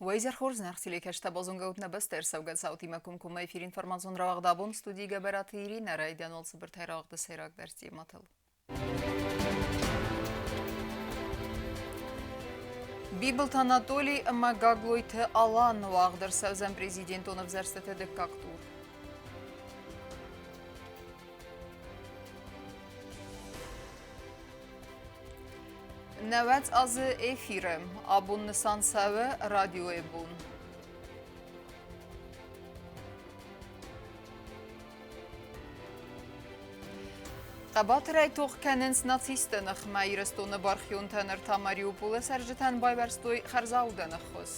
Уӕ изӕр хорз, нӕ телекӕсджытӕ базонгӕ нӕ бӕстӕ ӕрцӕугӕ цаутимӕ комкоммӕ эфир информацион рауагъд абон студийы Гӕбӕраты Иринӕ райдиан уал цыбыртӕй рауагъды сӕйрагдӕр темӕтыл. Бибылты Анатолий ӕмӕ Гаглойты Алан уагъд ӕрцӕудзӕн президентон ӕвзӕрстыты дыккаг тур. 90 азы эфиры абон нысан цӕуы радиойы бон. Хъӕбатырӕй тох кӕнынц нацистты ныхмӕ Ирыстоны бархионтӕ ныр та Мариуполы цӕрджытӕн байуӕрстой хӕрзаудӕн ӕххуыс.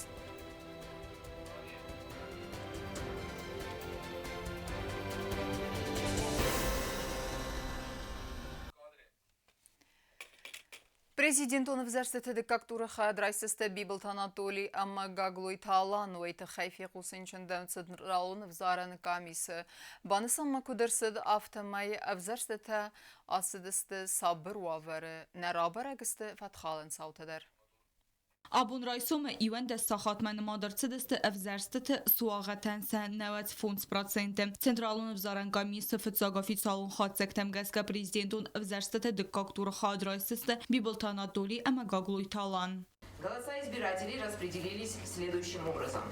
Президентон ӕвзӕрстыты дыккаг туры хайад райсдзысты Бибылты Анатолий ӕмӕ Гаглойты Алан. Уый тыххӕй фехъусын чындӕуыд Централон ӕвзарӕн къамисы. Банысан ма куыд ӕрцыд, афтӕмӕй ӕвзӕрстытӕ ацыдысты сабыр уавӕры, нӕ рабӕрӕг сты фӕткхалӕн цаутӕ дӕр. Абон райсомы 11 сахатмӕ нымад ӕрцыдысты ӕвзӕрстыты суагъӕтӕн сӕ 95%. Централон ӕвзарӕн комиссы фыццаг официалон хатдзӕгтӕм гӕсгӕ президентон ӕвзӕрстыты дыккаг туры хайад райсдзысты Бибылты Анатолий ӕмӕ Гаглойты Алан. Голоса избирателей распределились следующим образом.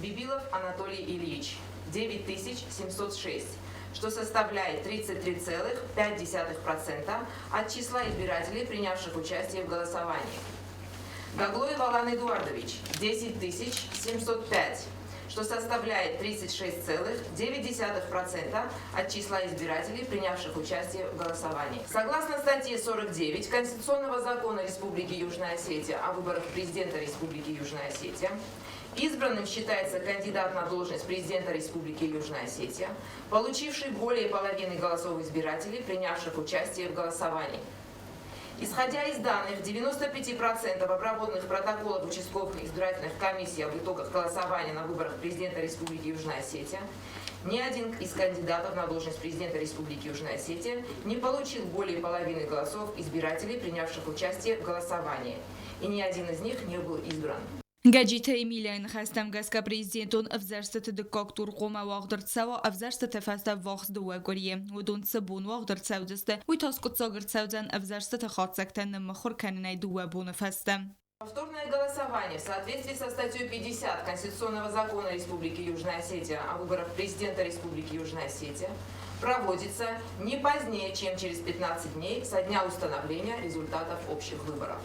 Бибилов Анатолий Ильич – 9706, что составляет 33,5% от числа избирателей, принявших участие в голосовании. Гаглоев Алан Эдуардович – 10 705, что составляет 36,9% от числа избирателей, принявших участие в голосовании. Согласно статье 49 Конституционного закона Республики Южная Осетия о выборах президента Республики Южная Осетия, избранным считается кандидат на должность президента Республики Южная Осетия, получивший более половины голосов избирателей, принявших участие в голосовании. Исходя из данных 95% обработанных протоколов участковых избирательных комиссий об итогах голосования на выборах президента Республики Южная Осетия, ни один из кандидатов на должность президента Республики Южная Осетия не получил более половины голосов избирателей, принявших участие в голосовании, и ни один из них не был избран. Гӕджиты Эмилияйы ныхӕстӕм гӕсгӕ президентон ӕвзӕрстыты дыккаг тур хъуамӕ уагъд ӕрцӕуа ӕвзӕрстыты фӕстӕ ввахс дыууӕ къуырийы. Уыдон цы бон уагъд ӕрцӕудзысты, уый та скъуыддзаг ӕрцӕудзӕн ӕвзӕрстыты хатдзӕгтӕ ныммыхуыр кӕнынӕй дыууӕ боны фӕстӕ. Повторное голосование в соответствии со статьей 50 Конституционного закона Республики Южная Осетия о выборах президента Республики Южная Осетия проводится не позднее, чем через 15 дней со дня установления результатов общих выборов.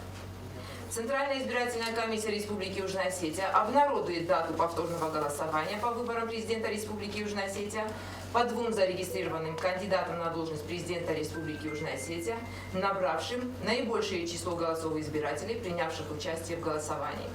Центральная избирательная комиссия Республики Южная Осетия обнародует дату повторного голосования по выборам президента Республики Южная Осетия по двум зарегистрированным кандидатам на должность президента Республики Южная Осетия, набравшим наибольшее число голосов избирателей, принявших участие в голосовании.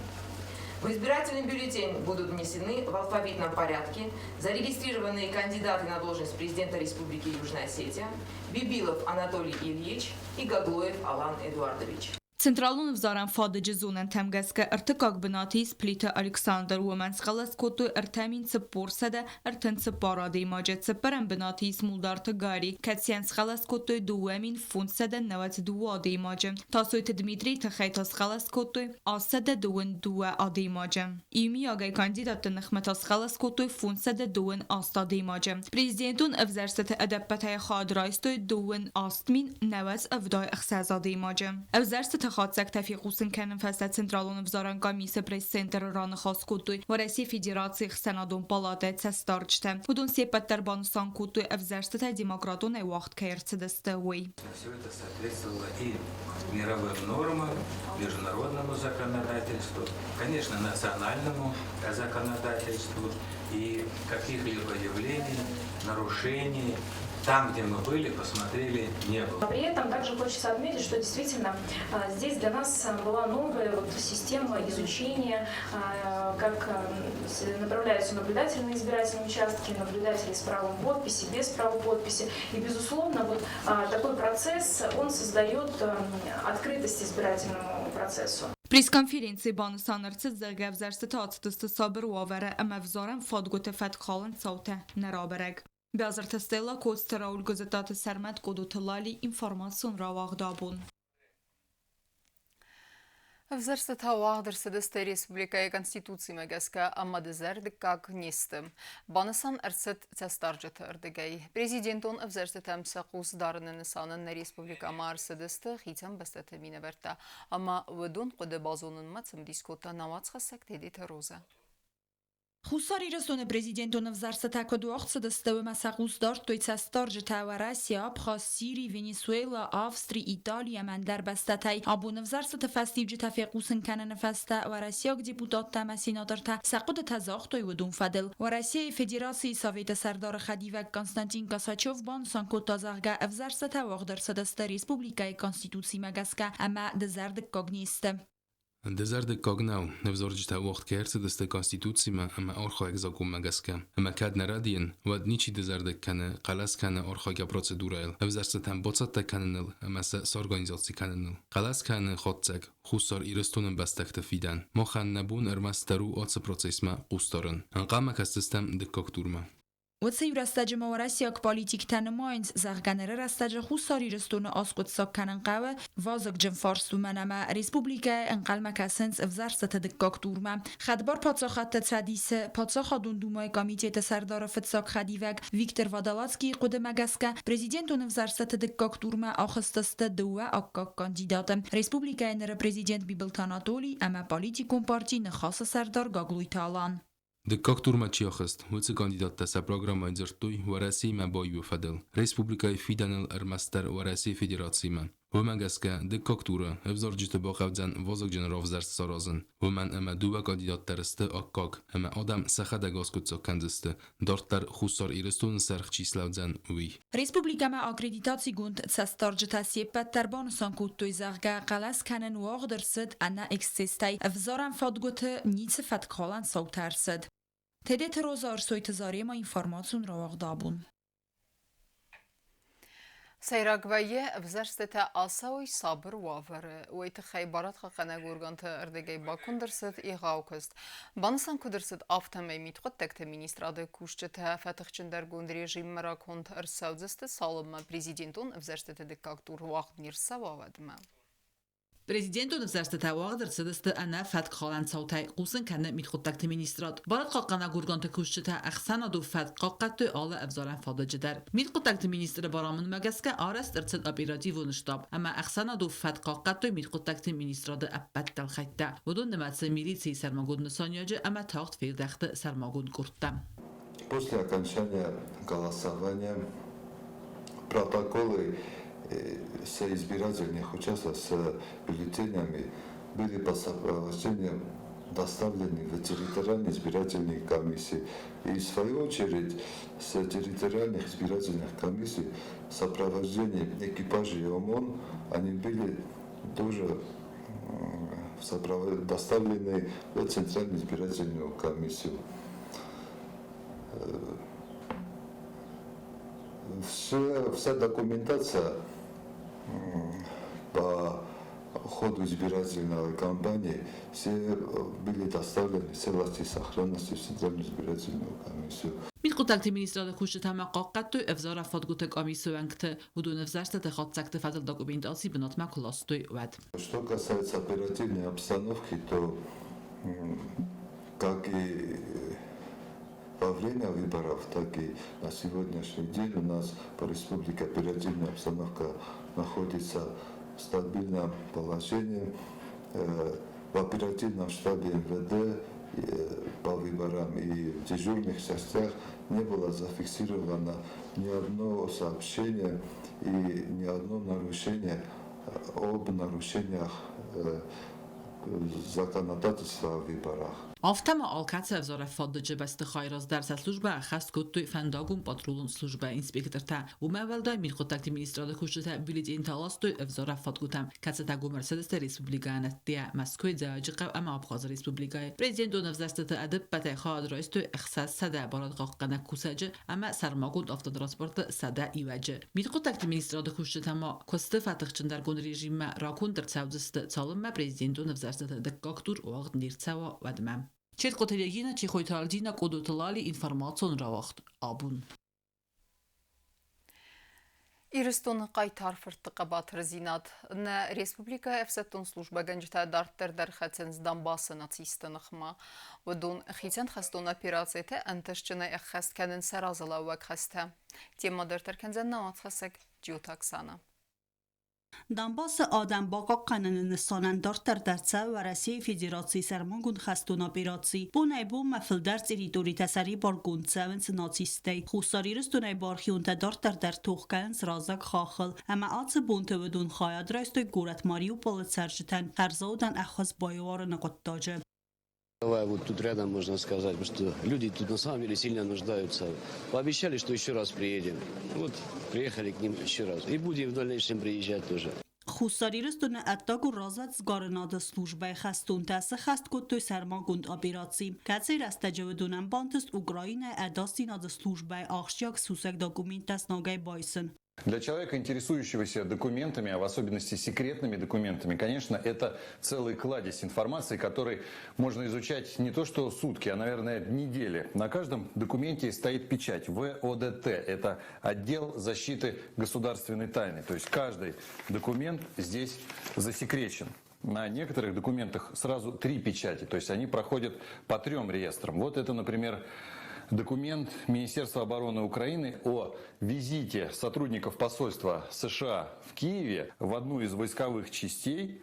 В избирательный бюллетень будут внесены в алфавитном порядке зарегистрированные кандидаты на должность президента Республики Южная Осетия Бибилов Анатолий Ильич и Гаглоев Алан Эдуардович. Централон ӕвзарӕн фадыджы зонӕнтӕм гӕсгӕ ӕртыккаг бынаты ис Плиты Александр. Уымӕн схъӕлӕс кодтой 3434 адӕймаджы. Цыппӕрӕм бынаты ис Мулдарты Гарри, кӕцыйӕн схъӕлӕс кодтой 2592 адӕймаджы. Тасойты Дмитрийы тыххӕй та схъӕлӕс кодтой 822 адӕймаджы. Иумиагӕй кандидатты ныхмӕ та схъӕлӕс кодтой 528 адӕймаджы. Президентон ӕвзӕрстыты ӕдӕппӕтӕй хайад райстой 98 096 адӕймаджы. Ӕвзӕрстыты хатдзӕгтӕ фехъусын кӕнын фӕстӕ Централон ӕвзарӕн къамисы пресс-центры раныхас кодтой Уӕрӕсейы Федерацийы ӕхсӕнадон палатӕйы цӕстдарджытӕ. Уыдон се ппӕт дӕр банысан кодтой, ӕвзӕрстытӕ демократонӕй уагъд кӕй ӕрцыдысты, уый. Все это соответствовало и мировым нормам, международному законодательству, конечно, национальному законодательству и каких-либо явлений, нарушений там, где мы были, посмотрели, не было. При этом также хочется отметить, что действительно здесь для нас была новая вот система изучения, как направляются наблюдатели на избирательные участки, наблюдатели с правом подписи, без права подписи. И, безусловно, вот такой процесс, он создает открытость избирательному процессу. Пресс-конференцийы банысан ӕрцыд, зӕгъгӕ, ӕвзӕрстыты ацыдысты сабыр уавӕры ӕмӕ ӕвзарӕн фадгуыты фӕткхалӕн цаутӕ нӕ рабӕрӕг. Бязырты Стелла, Коцты Рауль, Гуызыттаты Сӕрмӕт, Къодоты Лали, информацион рауагъд абон. Ӕвзӕрстытӕ уагъд ӕрцыдысты республикӕйы Конституцимӕ гӕсгӕ ӕмӕ дызӕрдыггаг не сты. Банысан ӕрцыд цӕстдарджыты ӕрдыгӕй. Президентон ӕвзӕрстытӕм сӕ хъус дарыны нысанӕн нӕ республикӕмӕ ӕрцыдысты хицӕн бӕстӕты минӕвӕрттӕ ӕмӕ уыдон хъуыды базонынмӕ цымыдис кодта нӕ уацхӕссӕг Тедеты Розӕ. Хуссар Ирыстоны президентон ӕвзӕрстытӕ куыд уагъд цыдысты, уымӕ сӕ хъус дардтой цӕстдарджытӕ Уӕрӕсе, Абхаз, Сири, Венесуэла, Австри, Итали ӕмӕ ӕндӕр бӕстӕтӕй. Абон ӕвзӕрстыты фӕстиуджытӕ фехъусын кӕныны фӕстӕ уӕрӕсейаг депутаттӕ ӕмӕ сенатортӕ сӕ хъуыдытӕ загътой уыдон фӕдыл. Уӕрӕсейы Федерацийы Советы сӕрдары хӕдивӕг Константин Косачев банысан кодта, зӕгъгӕ, ӕвзӕрстытӕ уагъд ӕрцыдысты республикӕйы Конституцимӕ гӕсгӕ ӕмӕ дызӕрдыггаг не сты. Дызӕрдыггаг нӕу, ӕвзарджытӕ уагъд кӕй ӕрцыдысты Конституцимӕ ӕмӕ архайӕг закъонмӕ гӕсгӕ. Ӕмӕ кӕд нӕ рӕдийын, уӕд ничи дызӕрдыг кӕны, хъӕлӕс кӕны архайгӕ процедурӕйыл, ӕвзӕрстытӕм бацӕттӕ кӕныныл ӕмӕ сӕ сорганизаци кӕныныл. Хъӕлӕс кӕны хатдзӕг Хуссар Ирыстоны ӕмбӕстӕгты фидӕн. Махӕн нӕ бон ӕрмӕстдӕр у ацы процессмӕ хъусдарын. Ӕнхъӕлмӕ кӕсдзыстӕм дыккаг турмӕ. Уыцы иурӕстӕджы ма уӕрӕсейаг политиктӕ нымайынц, зӕгъгӕ, ныры рӕстӕджы Хуссар Ирыстоны аскъуыддзаг кӕнын хъӕуы вазыгджын фарст, уымӕн ӕмӕ республикӕйы ӕнхъӕлмӕ кӕсынц ӕвзӕрстыты дыккаг турмӕ. Хӕдбар паддзахадты Цӕдисы Паддзахадон Думӕйы комитеты сӕрдары фыццаг хӕдивӕг Виктор Водолацкийы хъуыдымӕ гӕсгӕ, президентон ӕвзӕрстыты дыккаг турмӕ ахызтысты дыууӕ аккаг кандидаты: республикӕйы ныры президент Бибылты Анатолий ӕмӕ политикон парти Ныхасы сӕрдар Гаглойты Алан. Дыккаг турмӕ чи ахызт, уыцы кандидаттӕ сӕ программӕйы дзырдтой Уӕрӕсеимӕ баиуы фӕдыл, республикӕйы фидӕныл ӕрмӕстдӕр Уӕрӕсейы Федерациимӕ. Уымӕ гӕсгӕ, дыккаг туры ӕвзарджыты бахъӕудзӕн вазыгджын равзӕрст саразын, уымӕн ӕмӕ дыууӕ кандидат дӕр сты аккаг, ӕмӕ адӕм сӕхӕдӕг аскъуыддзаг кӕндзысты, дарддӕр Хуссар Ирыстоны сӕргъ чи слӕудзӕн, уый. Республикӕмӕ аккредитацигонд цӕстдарджытӕ се ппӕт дӕр банысан кодтой, зӕгъгӕ, хъӕлӕс кӕнын уагъд ӕрцыд ӕнӕ эксцесстӕй, ӕвзарӕн фадгуыты ницы фӕткхалӕн цаутӕ ӕрцыд. Тедеты Роза Ӕрсойты Заремӕ информацион рауагъд абон. Сӕйраг вӕййы ӕвзӕрстытӕ ацӕуой сабыр уавӕры. Уый тыххӕй барадхъахъхъӕнӕг органты ӕрдыгӕй баконд ӕрцыд егъау куыст. Банысан куыд ӕрцыд, афтӕмӕй мидхъуыддӕгты министрады кусджытӕ фӕтыхджындӕргонд режиммӕ раконд ӕрцӕудзысты, цалынмӕ президентон ӕвзӕрстыты дыккаг тур уагъд не рцӕуа, уӕдмӕ. Президентон ӕвзӕрстытӕ уагъд ӕрцыдысты ӕнӕ фӕткхалӕн цаутӕй, хъусын кӕны мидхъуыддӕгты министрад. Барадхъахъхъӕнӕг органты кусджытӕ ӕхсӕнадон фӕтк хъахъхъӕдтой алы ӕвзарӕн фадыджы дӕр. Мидхъуыддӕгты министры барамындмӕ гӕсгӕ арӕзт ӕрцыд оперативон штаб ӕмӕ ӕхсӕнадон фӕтк хъахъхъӕдтой мидхъуыддӕгты министрады ӕппӕт дӕлхӕйттӕ. Уыдон нымӕцы милицийы сӕрмагонд нысаниуӕджы ӕмӕ тагъд фердӕхты сӕрмагонд къордтӕ. После окончания голосования протоколы с избирательных участков с бюллетенями были по сопровождением доставлены в территориальные избирательные комиссии. И в свою очередь с территориальных избирательных комиссий в сопровождении экипажей ОМОН они были тоже доставлены в Центральную избирательную комиссию. Вся документация по ходу избирательной кампании все были доставлены в целости и сохранности в Центральную избирательную комиссию. Мидхъуыддӕгты министрады кусджытӕ ма хъахъхъӕдтой ӕвзарӕн фадгуыты къамисы уӕнгты, уыдон ӕвзӕрстыты хатдзӕгты фӕдыл документаци бынатмӕ куы ластой, уӕд. Что касается оперативной обстановки, то как и во время выборов, так и на сегодняшний день у нас по республике оперативная обстановка находится в стабильном положении. В оперативном штабе МВД по выборам и в дежурных частях не было зафиксировано ни одно сообщение и ни одно нарушение об нарушениях законодательства о выборах. Афтӕ ма алкӕцы ӕвзарӕг фадыджы бӕстыхайы раздӕр сӕ службӕ ӕххӕст кодтой фӕндагон патрулон службӕйы инспектортӕ. Уымӕ уӕлдай мидхъуыддӕгты министрады кусджытӕ бюллетентӕ ластой ӕвзарӕг фадгуытӕм, кӕцытӕ гом ӕрцыдысты республикӕйӕн ӕддейӕ Мӕскуыйы, Дзӕуджыхъӕу ӕмӕ Абхазы республикӕйы. Президентон ӕвзӕрстыты ӕдыппӕтӕй хайад райстой 600 барадхъахъхъӕнӕг кусӕджы ӕмӕ сӕрмагонд автотранспорты 101-ы. Мидхъуыддӕгты министрады кусджытӕ ма куысты фӕтыхджындӕргонд режиммӕ раконд ӕрцӕудзысты, цалынмӕ президентон ӕвзӕрстыты дыккаг тур уагъд не рцӕуа, уӕдмӕ. Четкъоты Регина, Чехойты Альдина, Къодоты Лали, информацион рауагъд абон. Ирыстоны хъайтар фыртты хъӕбатырдзинад. Нӕ республикӕйы ӕфсӕддон службӕгӕнджытӕ дарддӕр дӕр хӕцынц Донбассы нацистты ныхмӕ. Уыдон хицӕн хӕстон операцитӕ ӕнтыстджынӕй ӕххӕст кӕнынц сӕ разылӕууӕг хӕстӕ. Темӕ дарддӕр кӕндзӕн нӕ уацхӕссӕг Джиоты Оксана. Донбассы адӕм бахъахъхъӕныны нысанӕн дарддӕр дӕр цӕуы Уӕрӕсейы Федерацийы сӕрмагонд хӕстон операци. Бонӕй-бонмӕ фылдӕр территоритӕ сӕрибаргонд цӕуынц нацисттӕй. Хуссар Ирыстонӕй бархионтӕ дарддӕр дӕр тох кӕнынц раззаг хаххыл. Ӕмӕ ацы бонты уыдон хайад райстой горӕт Мариуполы цӕрджытӕн хӕрзаудӕн ӕххуыс байуарыны хъуыддаджы. Вот тут рядом, можно сказать, потому что люди тут на самом деле сильно нуждаются. Пообещали, что еще раз приедем. Вот приехали к ним еще раз. И будем в дальнейшем приезжать тоже. Хуссар Ирыстоны ӕддагон развӕдсгарынады службӕйы хӕстонтӕ сыххӕст кодтой сӕрмагонд операци, кӕцыйы рӕстӕджы уыдонӕн бантыст Украинӕйы ӕдасдзинады службӕйы ахсджиаг сусӕг документтӕ сногӕй байсын. Для человека, интересующегося документами, а в особенности секретными документами, конечно, это целый кладезь информации, который можно изучать не то что сутки, а, наверное, недели. На каждом документе стоит печать ВОДТ. Это отдел защиты государственной тайны. То есть каждый документ здесь засекречен. На некоторых документах сразу три печати, то есть они проходят по трем реестрам. Вот это, например, документ Министерства обороны Украины о визите сотрудников посольства США в Киеве в одну из войсковых частей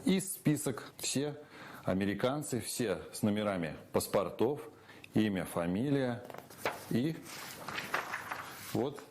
и список все американцы, все с номерами паспортов, имя, фамилия и вот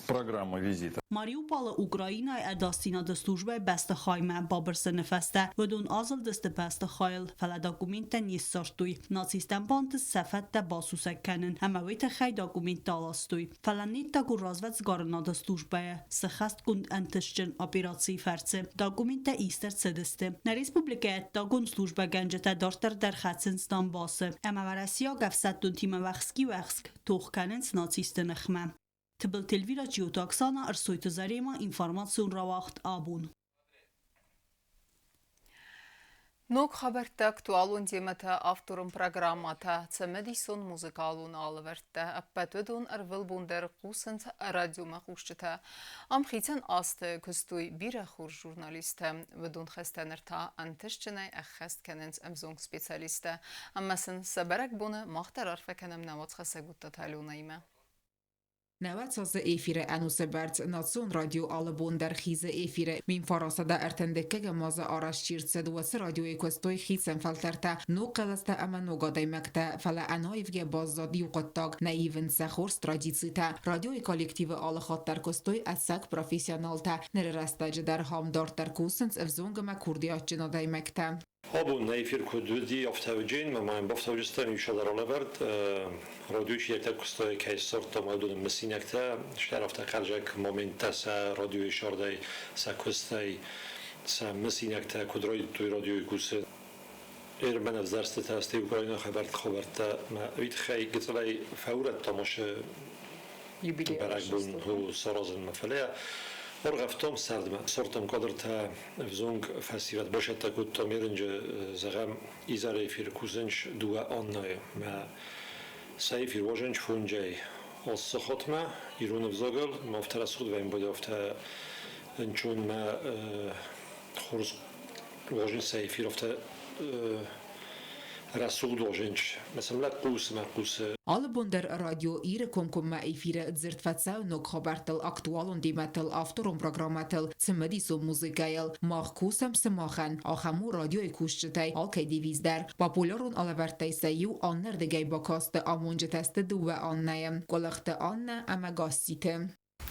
программа визита. Мариуполы Украинайы ӕдасдзинады службӕйы бӕстыхаймӕ бабырсы фӕстӕ уыдон азылдысты бӕстыхайыл, фӕлӕ документтӕ не ссардтой. Нацисттӕн бантыст сӕ фӕдтӕ басусӕг кӕнын ӕмӕ уый тыххӕй документтӕ аластой. Фӕлӕ не ддагон развӕдсгарынады службӕйы сыххӕстгонд ӕнтыстджын операцийы фӕрцы документтӕ ист ӕрцыдысты. Нӕ республикӕйы ӕддагон службӕгӕнджытӕ дарддӕр дӕр хӕцынц Донбассы ӕмӕ уӕрӕсейаг ӕфсӕддонтимӕ уӕхски-уӕхск тох кӕнынц нацистты ныхмӕ. Тыбылты Эльвира, Джиоты Оксана, Ӕрсойты Зарема, информацион рауагъд абон. Ног хабӕрттӕ, актуалон темӕтӕ, авторон программӕтӕ, цымыдисон музыкалон алӕвӕрдтӕ ӕппӕт уыдон ӕрвылбон дӕр хъусынц радиомӕ хъусджытӕ. Ам хицӕн азты куыстой бирӕ хорз журналисттӕ. Уыдон хӕстӕ ныр та ӕнтыстджынӕй ӕххӕст кӕнынц ӕвзонг специалисттӕ. Ӕмӕ сын сӕ бӕрӕгбоны мах дӕр арфӕ кӕнӕм нӕ уацхӕссӕг Уыдтаты Аленӕимӕ. 90 азы эфиры ӕнусы бӕрц национ радио алы бон дӕр хизы эфиры. 1931 азы арӕзт чи рцыд, уыцы радиойы куыстой хицӕн фӕлтӕртӕ, ног хъӕлӕстӕ ӕмӕ ног адӕймӕгтӕ, фӕлӕ ӕнаивгӕ баззад иу хъуыддаг, нӕ ивынц сӕ хорз традицитӕ. Радиойы коллективы алы хатт дӕр куыстой ӕцӕг профессионалтӕ. Ныры рӕстӕджы дӕр ам дарддӕр кусынц ӕвзонг ӕмӕ курдиатджын адӕймӕгтӕ. Абон нӕ эфир куыд уыди, афтӕ уыди, ма йын бафтауджыстӕм иу сӕдӕр алӕвӕрд. Радиойы куыстой кӕй ссардтам, уыдоны мысинӕгтӕ, стӕй афтӕ хъӕлдзӕг моменттӕ сӕ радиойы сӕрдӕй, сӕ куыстӕй, сӕ мысинӕгтӕ куыд райдыдтой радиойы кусын. Эрмӕн ӕвзӕрстытӕ сты Украинаг хабӕрттӕ мӕ уый тыххӕй гыццылӕй фӕурӕдтам уыцы бӕрӕгбон саразынмӕ. Фӕлӕ ӕргъӕвтам сӕрдмӕ, сортам кадртӕ ӕвзонг фӕсивӕд бацӕттӕ кодтам ерынджы, зӕгъӕм, изӕры эфир кусынч дыууӕ Аннӕйы. Мӕ сӕ эфир уазӕнч фонджӕй ацы хатмӕ ирон ӕвзагыл, ма афтӕ рӕсугъд вӕййын бады, афтӕ ӕнцон мӕ хорз уазын сӕ эфир афтӕ рӕсугъд уазӕнч. Мӕ хъусы, мӕ хъусы. Алы бон дӕр радио Иры комкоммӕ эфиры дзырд фӕцӕуы ног хабӕрттыл, актуалон темӕтыл, авторон программӕтыл, цымыдисон музыкӕйыл. Мах кусӕм сымахӕн, ахӕм у радиойы кусджытӕй алкӕй девиз дӕр. Популярон алӕвӕрдтӕй сӕ иу аннӕрдыгӕй бакасты амонджытӕ сты дыууӕ Аннӕйы – Къуылыхты Аннӕ ӕмӕ Гасситы.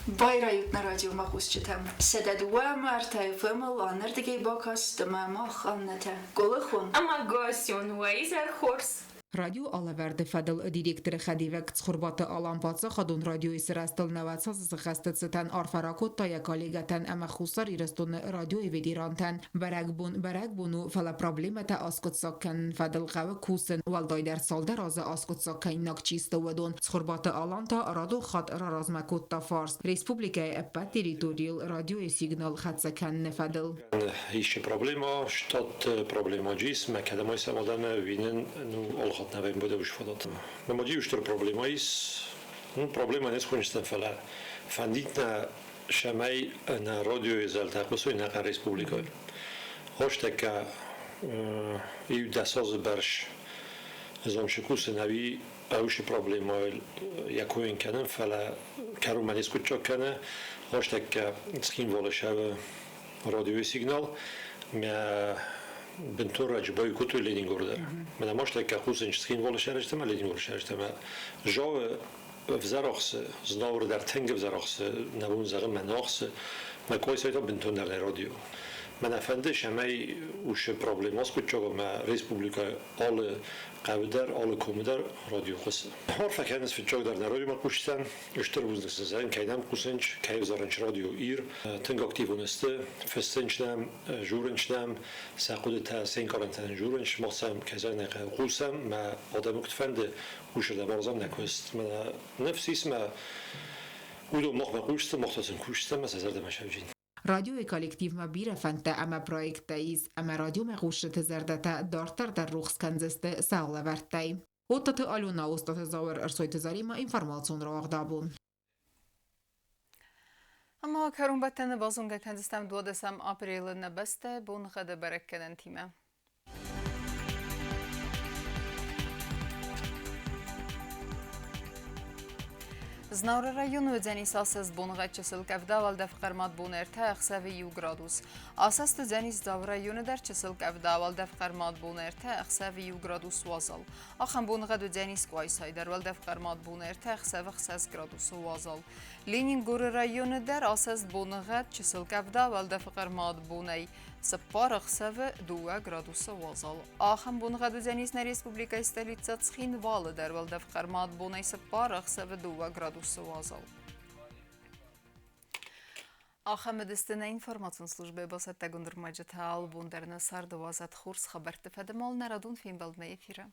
Байрайут нӕ радиомӕ хъусджытӕм. 102 ӕмӕ 3 FM-ыл аннӕрдыгӕй бакаст ӕмӕ мах Аннӕтӕ. Къуылыхон ӕмӕ Гассион, уӕ изӕр хорз! Радио алӕвӕрды фӕдыл директоры хӕдивӕг Цхуырбаты Алан паддзахадон радиойы сырӕзтыл 90 азы хӕсты цытӕн арфӕ ракодта йӕ коллегӕтӕн ӕмӕ Хуссар Ирыстоны радиойы ветерантӕн. Бӕрӕгбон бӕрӕгбон у, фӕлӕ проблемӕтӕ аскъуыддзаг кӕнын фӕдыл хъӕуы кусын, уӕлдайдӕр цалдӕр азы аскъуыддзаг кӕнинаг чи сты, уыдон. Цхуырбаты Алан та радон хатт раразмӕ кодта фарст республикӕйы ӕппӕт территорийыл радиойы сигнал хӕццӕ кӕныны фӕдыл. Исчи проблема, штат проблема ис, мӕ кӕдӕм айсӕм адӕмы, уинын, ну, алхатт нӕ вӕййын уыцы фадат. Мӕ ма иу стыр проблема ис, ну, проблема не схонджыстӕм, фӕлӕ фӕндид нӕ Цӕмӕй нӕ радиойы зӕлтӕ хъусой нӕхъӕн республикӕйыл. Хостӕккӕ иу 10 азы бӕрц зончы кусын ӕви ӕусы проблемӕйыл йӕ койын кӕнын, фӕлӕ кӕронмӕ не скъуыддзаг кӕны. Хостӕккӕ Цхинвалы сӕвы радиойы сигнал, мӕ бынтон раджы баиу кодтой Ленингоры дӕр. Мӕнӕ мастӕккӕ хъусын Цхинвалы сарӕзта ӕмӕ Ленингоры сарӕзта ӕмӕ Жавы ӕвзӕр ахсы, Знауыры дӕр тынг ӕвзӕр ахсы, нӕ бон зӕгъын мӕ нӕ ахсы, мӕ Къуайсайы та бынтон дӕр нӕ радио. Мӕнӕ фӕнды, цӕмӕй уыцы проблемӕ аскъуыддзаг ӕмӕ республикӕ алы хъӕуы дӕр, алы комы дӕр радио хъуысы. Арфӕ кӕнынц фыццагдӕр нӕ радиомӕ хъусджытӕн, стыр бузныг сын зӕгъын, кӕй нӕм хъусынц, кӕй ӕвзарынц радио Ир. Тынг активон сты, фыссынц нӕм, журынц нӕм, сӕ хъуыдытӕ, се нкъарӕнтӕ нын журынц, мах сӕм, кӕй зӕгъын ӕй хъӕуы, хъусӕм, мӕ адӕмы куыд фӕнды, уыцырдӕм аразӕм нӕ куыст. Мӕнӕ ныфс ис мӕ уыдон махмӕ хъусты, мах та сын кусдзӕн мӕ сӕ зӕрдӕмӕ сӕвджын. Радиойы коллективмӕ бирӕ фӕндтӕ ӕмӕ проекттӕ ис, ӕмӕ радиомӕ хъусджыты зӕрдӕтӕ дарддӕр дӕр рухс кӕндзысты сӕ лӕвӕрттӕй. Оттаты Алена, Остъаты Зауыр, Ӕрсойты Заремӕ информацион рауагъд абон. Ӕмӕ кӕронбӕттӕны базонгӕ кӕндзыстӕм 12 апрелы нӕ бӕстӕйы боныгъӕды бӕрӕггӕнӕнтимӕ. Знауыры районы уыдзӕнис асӕст боныгъӕд чысыл къӕвда, уӕлдӕф хъӕрмад бон 3, ӕхсӕвы 1 градус. Асӕст уыдзӕнис Дзауы районы дӕр чысыл къӕвда, уӕлдӕф хъӕрмад бон 3, ӕхсӕвы 1 градус уазал. Ахӕм боныгъӕд уыдзӕнис Къуайсайы дӕр, уӕлдӕф хъӕрмад бон 3, ӕхсӕвы 6 градусы уазал. Ленингоры районы дӕр асӕст боныгъӕд чысыл къӕвда, уӕлдӕфы хъӕрмад бонӕй 4, ӕхсӕвы 2 градусы уазал. Ахӕм боныгъӕд уыдзӕнис нӕ республикӕйы столицӕ Цхинвалы дӕр, уӕлдӕф хъӕрмад бонӕй 4, ӕхсӕвы 2 градусы уазал. Ахӕм уыдысты нӕ информацион службӕйы бацӕттӕгонд ӕрмӕджытӕ. Алы бон дӕр нӕ царды уадзӕд хорз хабӕртты фӕдыл нӕ радон фембӕлдмӕ эфиры.